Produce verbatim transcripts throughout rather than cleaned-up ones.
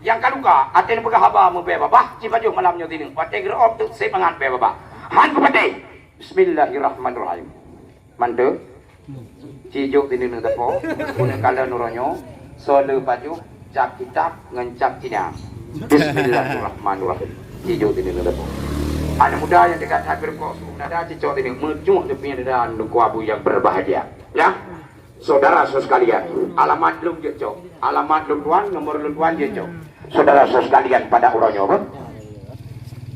Nyang ka luka, até neupeugah haba meubée babah, ci pajoh malam nyoe sineuk. Watée geureu'ob teuk sép mangat bée babah. Han kupatéh. Bismillahirrahmanirrahim. Mantöng. Ci jok sineuk neuteupô, guna kalon uroe nyoe, soe le pajoh, cap kitab ngon cap Cina. Bismillahirrahmanirrahim. Ci jok sineuk neuteupô. Aneuk muda nyang teuka that beureukoh suku nada, cicok sineuk meucok teupie nada nukua bu nyang berbahagia. Ya. Saudara sekalian, alamat lôn jeuet cok. Alamat lôn tuan, nomor lôn tuan jeuet cok. Saudara sekalian pada uroe nyoe, beuh.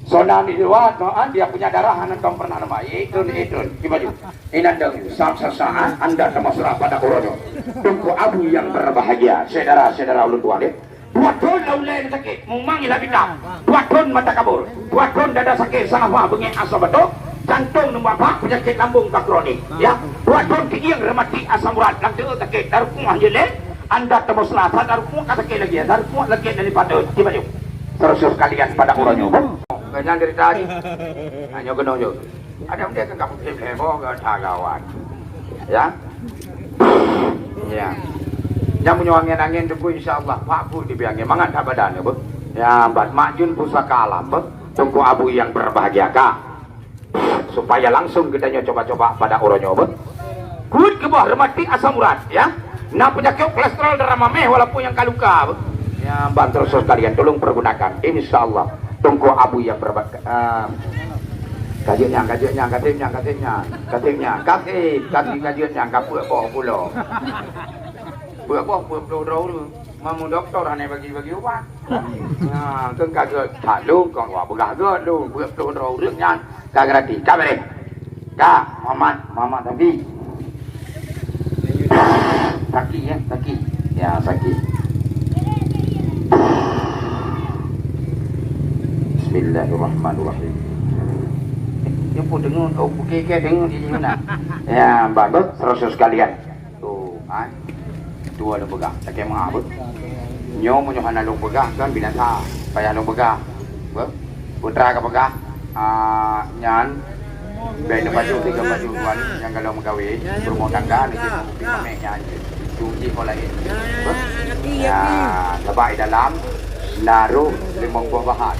Sona di luwa, doa dia punya darah aneuk dong pernah nama. Itun, itun, di baju. Inan dong, sam sa sa, anda termasuk pada uroe nyoe. Tungku Abu yang berbahagia, saudara-saudara ulun tuan, ya. Dua thon lam ulée sakét, mumang ilah bita. Dua thon mata kabur. Dua thon dada sakét, sangat wah beungéh asam batuk. Jantong neumbak bak, penyakit lambung ka kronik. Ya. Dua thon keuieng rematik asam urat, lam teueu sakét, darukuah jelek. Anda teumuslah, sa darukuah ka sakét lagi, ya. Darukuah sakét dari patut. Tiba jom. Terus sekalian pada uroe nyoe. Kanyang dari tadi. Hanya kena je. Ada dia kan kamu tim lebo ke tagawan. Ya. Ya. Nyang meunyoe angén-angén teungku, insya Allah, Pak Pu dibi angén mangat that badan, ya, beuh. Ya, bat makjun pusaka alam, beuh. Tungku Abu yang berbahagia, Kak. Supaya langsung kita nyoe coba-coba pada uroe nyoe, beuh. Kuat keuboh rematik asam urat, ya. Na penyakit kolesterol darah mameh walaupun yang ka luka, beuh. Ya, ban terus sekalian, tolong pergunakan. Insya Allah, Tungku Abu yang berbahagia. Kajeuet nyang, kajeuet nyang, kaseb nyang, kaseb nyang, kaseb nyang, kaseb, kaseb kajeuet nyang, kapeue boh pulo. Peue boh, peue ploh droe ureueng. Mamu doktor hana bagi-bagi ubat. Ha, keu kajeuet that lôn, kon wak peugah gét lôn, peue ploh droe ureueng nyan. Ka gratis, ka beres. Ka, Muhammad, Muhammad Safi. Saki, ya, saki. Ya, saki. Bismillahirrahmanirrahim. Dia pun dengar, oh, okey, okey, dengar di sini. Ya, bagus, saudara sekalian. Tuh, kan. Dua lôn peugah, sakét meu'ah, beuh. Nyoe meunyoe hana lôn peugah, kan binasa. Payah lôn peugah. Beuh. Putra ka peugah, ah, nyan, bèk neupajoh tiga pajoh tuan nyang galom meugawé, beurumah tangga, neujeuet meukupi mamèh nyan jeuet. Cuci ho laén. Beuh. Ya, sabab di dalam, na roh limong boh bahan.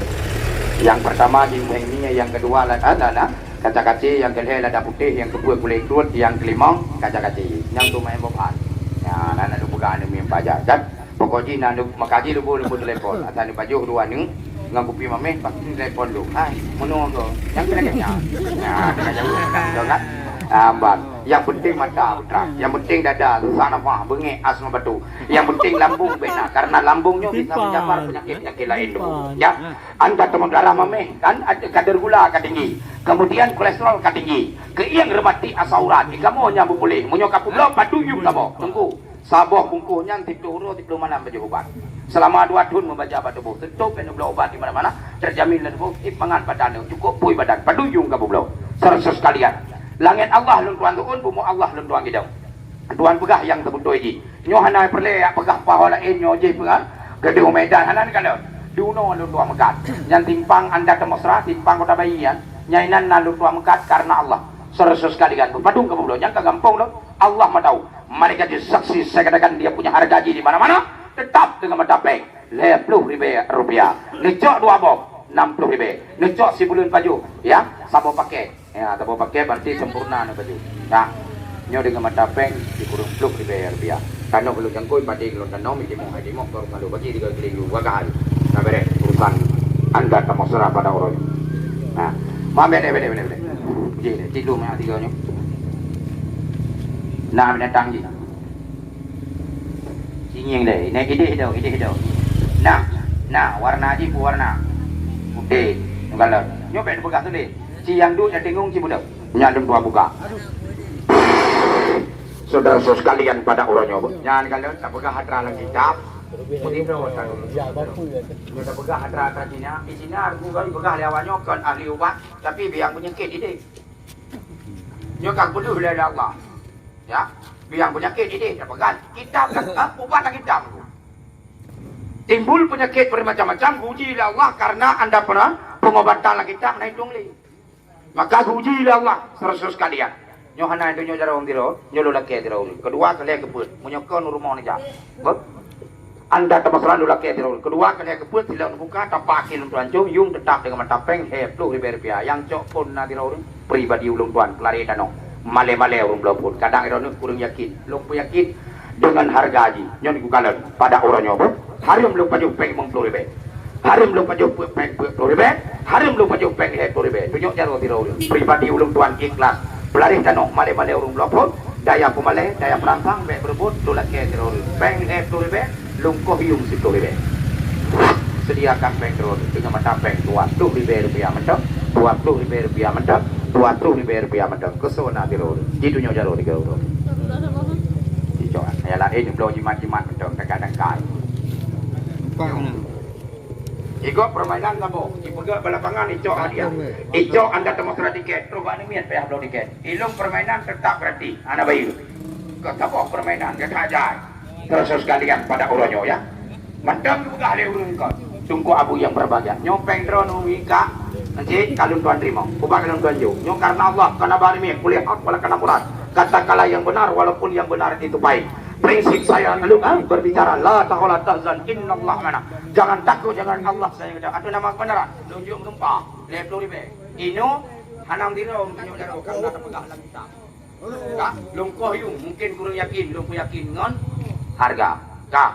Nyang peurtama di muheng nie, nyang keudua la-, ah, la-, la-, kaca kacé, nyang keulhèe lada putéh, nyang keupeuet kulét krot, nyang keulimong kaca kacé. Nyang tu main boh bahan. Ya, na, na lôn peugah aneuk miet pajar, kan? Pokok jih na lôn, maka jih lôn, lôn telepon. Asai neupajoh dua aneuk ngon kupi mamèh, pasti telepon lôn. Hai, meunoe ko. Nyang kena kena. Ya, kena jauh. Betul kan? Ah, ban. Yang penting mata putra. Yang penting dada, susah nafah, beungéh, asam batu. Yang penting lambung bèk na. Karena lambung nyoe bisa menjalar penyakit-penyakit lain, Teungku. Ya. Anda teumon darah mamèh, kan? Ada kadar gula ka tinggi. Kemudian kolesterol ka tinggi. Keuieng rematik asam urat. Di kamoe nyang beupuléh. Meunyoe ka publoe, padum yum kamoe. Teungku. Saboh bungkôh nyan siplôh uroe, siplôh malam pajoh ubat. Selama dua thôn meubaca bak tuboh. Seutôt pih neubloe ubat di mana-mana, terjamin lé tuboh, tiep mangat badan, cukôp pui badan, padum yum ka bubloe. Saudara sekalian, langèt Allah lôn tuan tu'on, bumoe Allah lôn tuan gidong. Tuan peugah nyang teubeutôi jih. Nyoe hana peureulèe jak peugah paho laén nyoe jih peugah, Gadôh Medan hana neukalon. Di unoe lôn tuan meukat. Nyan simpang Anda Teumesra, simpang Kota Bayi nyan. Nyan inan na lôn tuan meukat karena Allah. Saudara sekalian, padum ka bubloe, nyan ka gampông lôn. Allah meutau. Malaikat jeuet saksi, saya katakan dia punya harga jih di mana-mana, tetap dengan mata péng, lhèe plôh ribèe rupiah. Neucok dua boh, nam plôh ribèe. Neucok sibuleuen pajoh, ya, saboh pakèt. Ya, saboh pakèt berarti sempurna neupajoh. Nah, nyoe dengan mata péng sikureueng plôh ribèe rupiah. Tanoh lôn jangkôi, padé lôn tanoh, mi timoh, hai timoh, baru malu bagi tiga keliling dua kali. Nah, beres urusan Anda Teumesra pada uroe nyoe. Nah, ma bèk, bèk, bèk, bèk. Jih, tiga mah tiga nyoe. Nah, binatang jih. Singieng deh, naik idéh dong, idéh dong. Nah, nah, warna jih pun warna putéh, nyoe galon. Nyoe bèk neupeugah tuléh. Ci nyang duek nyang tinggong ci budok. Nyan lôn tuan buka. Saudara sekalian pada uroe nyoe, nyan galon tapeugah atra lam kitab. Meusidroe atra. Nyoe tapeugah atra-atra Cina. Di Cina, aku kan peugah lé awak nyoe kon ahli ubat, tapi biang penyakit idéh. Nyoe ka peudeuh lé Allah. Ya, biang penyakit idéh, dah peugah kitab dah, ha? Ubat dah kitab. Timbul penyakit bermacam-macam, puji lé Allah karena Anda pernah pengobatan lam kitab na itong lé. Maka puji lé Allah, saudara sekalian. Nyoe hana donya jaroe tiro, nyoe lôn lakèe tiro. Keudua, keulhèe keupeuet. Meunyoe kon rumoh neujak. Beuh? Anda teumasra lôn lakée sidroe. Keudua, keuneuk keupeuet silong teubuka, tapa akhé lôn tuan com, yum teutap deungon mata péng lhèe ploh ribèe rupiah. Nyang cok phôn na sidroe, pribadi ulôn tuan, Peulari Tanoh. Malèe-malèe ureueng bloe phôn. Kadang droeneuh kureueng yakin. Lôn peuyakin deungon hareuga jih. Nyoe kukalon pada uroe nyoe beuh. Hareuem lôn pajoh péng limong ploh ribèe. Hareuem lôn pajoh peuet péng peuet ploh ribèe. Hareuem lôn pajoh péng lhèe ploh ribèe. Tunyok jaroe sidroe. Pribadi ulôn tuan ikhlas. Peulari Tanoh malèe-malèe ureueng bloe phôn. Daya peumalèe, daya peurangsang, bèk beureubuet, lôn lakée sidroe. Péng lhèe ploh ribèe, lôn koh yum siploh ribèe. Sediakan péng droe, deungon mata péng dua ploh ribèe rupiah mantong, dua ploh ribèe rupiah mantong, dua ploh ribèe rupiah mantong. Keusoe na sidroe. Jitunyok jaroe tiga ureueng. Icok, nyang laén bloe jimat-jimat mantong, tangka-tangka. Empat orang. Igoe permainan saboh, ipeugah bak lapangan, icok hadiah. Icok anda teumasra tikét, trok bak aneuk miet payah bloe tikét. Ilong permainan teutap gratis, hana bayeue. Keu saboh permainan, gata jai. Terus sekalian pada uroe nyoe, ya. Mantong geupeugah lé ureueng kon. Teungku Abu yang berbahagia. Nyoe péng droeneuh ka, nanti kalon tuan teurimong. Ubak kalon tuan jok. Nyoe karena Allah, kana bari mi, kuliah hak wala kana murad. Katakanlah yang benar walaupun yang benar itu pahit. Prinsip saya lalu kan berbicara, "La tahula tahzan, innallaha ma'ana." Jangan takut, jangan Allah saya kata. Ada nama kebenaran. Tunjuk gempa, lhèe ploh ribèe. Inoe hana meudiro, tunjuk jaroe, karena teupeugah lam kitab. Ka, lôn koh yum, mungkin kureueng yakin, lôn peuyakin ngon hareuga. Ka.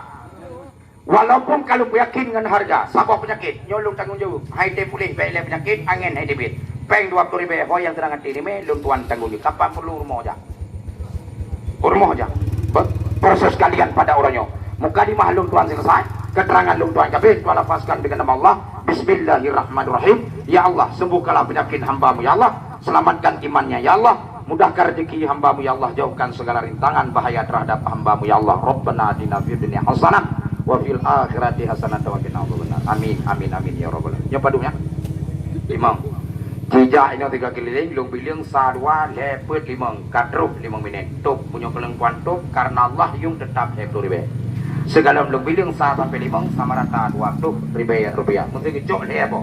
Walaupun ka lôn peuyakin ngon hareuga, saboh peunyakét, nyoe lôn tanggong jaweueb. Hai teupuléh bèk lé peunyakét, angén hai teubiet. Péng dua ploh ribèe, ho nyang seunang até limé, lôn tuan tanggong jaweueb. Kapan peurlu rumoh jak. Rumoh jak. Be-, proses kalian pada uroe nyoe. Mukadimah lôn tuan selesai, keterangan lôn tuan kabeh, tuan lafazkan dengan nama Allah. Bismillahirrahmanirrahim. Ya Allah, sembuhkanlah penyakit hamba-Mu, ya Allah. Selamatkan imannya, ya Allah. Mudahkan rezeki hamba-Mu, ya Allah. Jauhkan segala rintangan bahaya terhadap hamba-Mu, ya Allah. Rabbana atina fid dunya hasanah wa fil akhirati hasanah wa qina adzabannar. Amin, amin, amin, ya rabbal alamin. Nyoe padum, ya. Limong. Jijak inoe tiga keliling, lôn bileueng sa dua lhèe peuet limong, ka troh limong minét. Top, meunyoe keu lôn tuan top, karena Allah yum teutap lhèe ploh ribèe. Sigohlom lôn bileueng sa sampoe limong, sama rata dua ploh ribèe rupiah. Meuseuti geucok lhèe boh.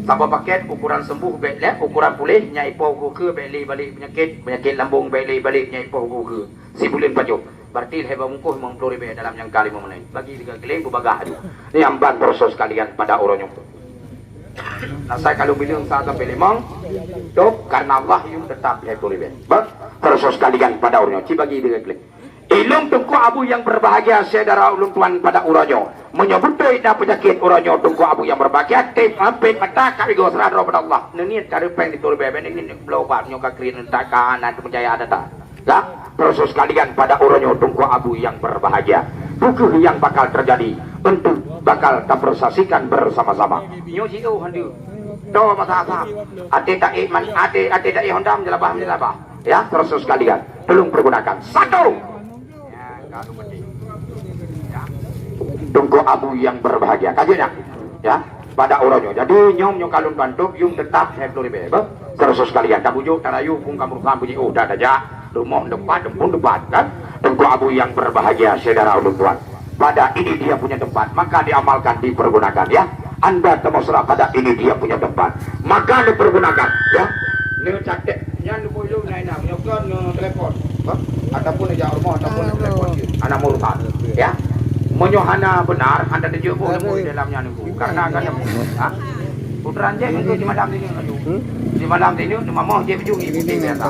Saboh pakét ukuran sembuh bèk lhèe, ukuran puléh nyan ipoh ukeue bèk lé balek peunyakét, peunyakét lambung bèk lé balek nyan ipoh ukeue. Sibuleuen pajoh. Berarti lhèe boh bungkôh limong ploh ribèe dalam jangka limong menit. Bagi tiga keliling beubagah aju. Nyan ban proses kalian pada uroe nyoe. Asai ka lôn bileueng sa sampoe limong, top, karena Allah yum teutap lhèe ploh ribèe. Bah, proses kalian pada uroe nyoe. Ci bagi tiga keliling. Ilong Teungku Abu yang berbahagia, syedara ulôn tuan pada uroe nyoe. Meunyoe beutôi na peunyakét uroe nyoe Teungku Abu yang berbahagia, tép ampét mata ka igoe seurah droe bak Allah. Neuniet ka reupeng di turbe, bèk neuniet bloe ubat nyoe ka kriet neutak ka hana teumeujaya data. Ya, proses kalian pada uroe nyoe Teungku Abu yang berbahagia. Peu kheueh yang bakal terjadi, tentu bakal tapersaksikan bersama-sama. Nyoe jiôh hande. To masa asam. Até taék man, até, até taék Honda meunyeulabah, meunyeulabah. Ya, proses kalian. Tolong pergunakan. Satu. Ya, kalau penting. Ya. Teungku Abu yang berbahagia. Ka jeuet nyan. Ya, pada uroe nyoe. Jadi, nyoe nyoe kalon bantuek, yum teutap lhèe ploh ribèe. Beuh, proses kalian. Tabujok, tarayu, phôn ka meurusan, bunyi, oh, dah, dah, jak. Rumoh depan, pun depan, kan? Teungku Abu yang berbahagia, syedara ulôn tuan. Pada ini dia punya tempat, maka diamalkan, dipergunakan, ya. Anda teumasra pada ini dia punya tempat, maka dipergunakan, ya. Neucatet, nyan neubuyueng na inong, nyoe kon neutelepon, bah, ataupun neujak rumoh, ataupun neutelepon jih. Hana meurusan, ya. Meunyoe hana benar, hana teujeuet boh neubuyueng dalam nyan nunggu. Karena kan, ha? Putra Raja nunggu di malam ini laju. Di malam ini, di mamoh dia baju ni putih biasa.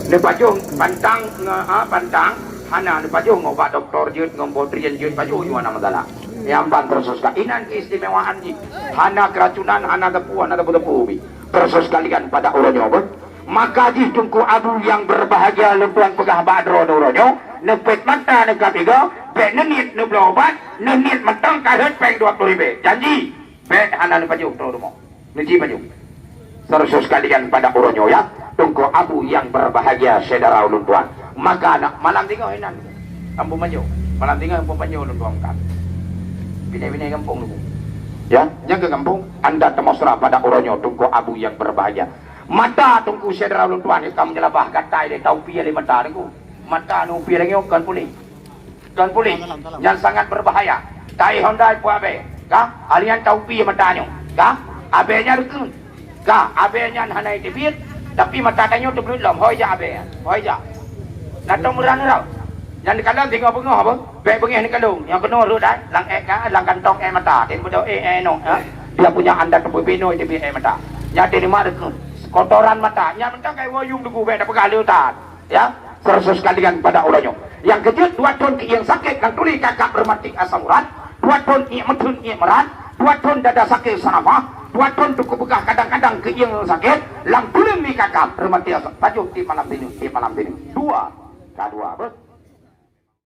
Neupajoh pantang, nge-, ha, pantang. Hana neupajoh ngon ubat doktor jeuet, ngon boh drien jeuet, pajoh nyoe hana masalah. Nyan ban proses ka. Inan keistimewaan jih. Hana keracunan, hana teupeu, hana teupeu-teupeu bi. Proses kalian pada uroe nyoe, beuh. Maka jih Teungku Abu yang berbahagia lôn tuan peugah bak droe uroe nyoe, neupet mata neukab igoe, bèk neuniet neubloe ubat, neuniet mantong ka rhot péng dua ploh ribèe. Janji, bèk hana neupajoh droe rumoh. Neuji pajoh. Saudara sekalian pada uroe nyoe, ya, Teungku Abu yang berbahagia, syedara ulôn tuan. Maka na malam singoh inan Kampung Panjoe. Malam singoh Kampung Panjoe ulôn tuan kan. Pinai-pinai kampung tu. Ya, jaga kampung. Anda teumasra pada uroe nyoe, Teungku Abu yang berbahagia. Mata Teungku, syedara ulôn tuan, ka meunyeulabah, gatai lé, taupie lé mata Teungku. Mata neuupie lagèe nyoe kon puléh. Kon puléh, nyan sangat berbahaya. Taék Honda ipuih abèe, ka? Alian taupie mata nyoe, ka? Abèe nyan reukeuen, ka? Abèe nyan hana iteubiet, tapi mata tanyoe teubeuleuet lom, hôi jak abèe nyan, hôi jak. Na tom meuran-ran. Nyang dikalon singoh beungoh apa? Bèk beungèh dikalon. Nyang keunoe rhot dai, lam èk ka, lam kantong èk mata. Tem beudôh èk, èk nong, ha? Dia punya anda teupeu binoe demi èk mata. Nyang teurimong kotoran mata. Nyang mantong kai woyum deungon bèk tapeugah lé utat. Ya, saudara sekalian pada uroe nyoe. Nyang keujeuet dua thon keuieng sakét nyang tuli kakak rematik asam urat, dua thon iék meutheun iék meurat, dua thon dada sakét sanafah, dua thon teungku peugah kadang-kadang keuieng sakét, lam tuleueng mi kakak rematik asam. Pajoh tiep malam teunyok, tiep malam teunyok. Dua, ka dua, beuh.